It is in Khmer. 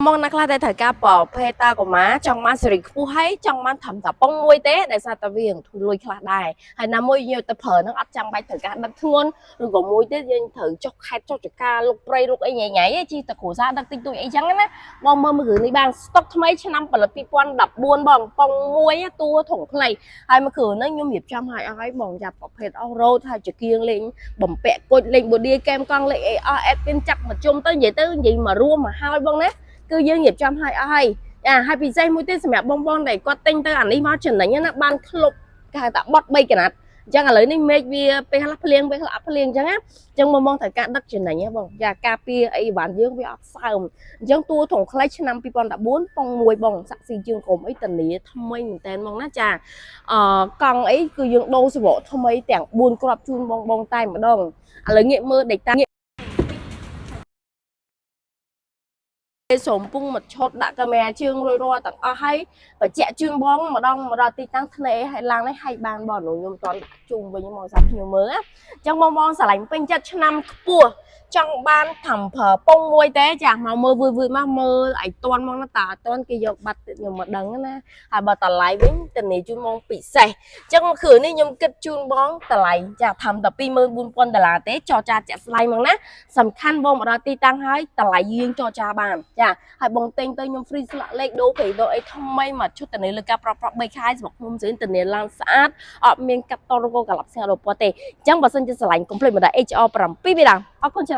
បងណាខ្លះដែលត្រូវការប្រភេទតាកូម៉ាចង់បានសេរីខ្ពស់ហើយចង់បានត្រឹមតែប៉ុងមួយទេដោយសារតែវារៀងធូរលុយខ្លះដែរហើយណាមួយយើងទៅប្រើហ្នឹងអត់ចាំបាច់ត្រូវការដឹកធ្ងន់ឬក៏មួយទៀតយើងត្រូវចុះខេតចុះចកាលុកព្រៃលុកអីញ៉ៃញ៉ៃឯងជីតែគ្រួសារដឹកតិចតួចអីចឹងណាបងមើលមួយគ្រឿងនេះបានស្តុកថ្មីឆ្នាំផលិត2014បងប៉ុងមួយតួធុងខ្លីហើយមួយគ្រឿងហ្នឹងខ្ញុំរៀបចំឲ្យអស់ហើយបងចាប់ប្រភេទ off road ហើយចង្គៀងលេងបំពាក់គុជលេងបូឌីកែមកង់លេងអីអស់អេតមានចាប់មកជុំទៅនិយាយទៅនិយាយមករួមមកហើយបងណាគឺយើងរៀបចំឲ្យអស់ហើយអាហើយពិសេសមួយទៀតសម្រាប់បងបងដែលគាត់ទិញទៅអានេះមកចំណេញណាបានក្លុបគេហៅថាបត់3កណាត់អញ្ចឹងឥឡូវនេះមេឃវាពេលខ្លះភ្លៀងពេលខ្លះអត់ភ្លៀងអញ្ចឹងណាអញ្ចឹងបងបងត្រូវការដឹកចំណេញហ៎បងយ៉ាការពារអីបានយើងវាអត់សើមអញ្ចឹងតួធុងខ្លីឆ្នាំ2014ប៉ុងមួយបងសាក់ស៊ីជើងក្រុមអីតានីថ្មីមែនតើហ្មងណាចាអឺកង់អីគឺយើងដូរសបកថ្មីទាំង4គ្រាប់ជូនបងបងតែម្ដងឥឡូវងាកមើលដេកតាសូមពុងមកឈុតដាក់កាមេរ៉ាជើងរួចរាល់ទាំងអស់ហើយបញ្ជាក់ជូនបងម្ដងមកដល់ទីតាំងធ្នេហើយឡើងនេះហើយបានបងនោះខ្ញុំតន់ដាក់ជូនវិញមកសាប់ភ្ញៀវមើលណាអញ្ចឹងបងបងស្រឡាញ់ពេញចិត្តឆ្នាំខ្ពស់ចង់បានធ្វើប្រើពងមួយទេចាមកមើលវឿយវឿយមកមើលឲ្យតន់មកណាតាអត់តន់គេយកបាត់ទៀតខ្ញុំមកដឹងណាហើយបើតម្លៃវិញធានាជូនបងពិសេសអញ្ចឹងគ្រឿងនេះខ្ញុំគិតជូនបងតម្លៃចាធ្វើតែ24000ដុល្លារទេចរចាជាក់ស្ដែងមកណាសំខាន់បងមកដល់ទីតាំងហើយតម្លៃយើងចរចាបានចាហើយបងទិញទៅខ្ញុំ free ស្លាកលេខដូរព្រៃដូរអីថ្មីមកឈុតធានាលើការប្រប់ប្រប់3ខែសម្រាប់ខ្ញុំស្រីធានាឡើងស្អាតអត់មានកាត់តឬក៏ក្លាប់ស្ងាត់រពណ៌ទេអញ្ចឹងបើសិនជាស្រឡាញ់កុំភ្លេចមកដល់ HR 7ពីដើមអរគុណច្រើន។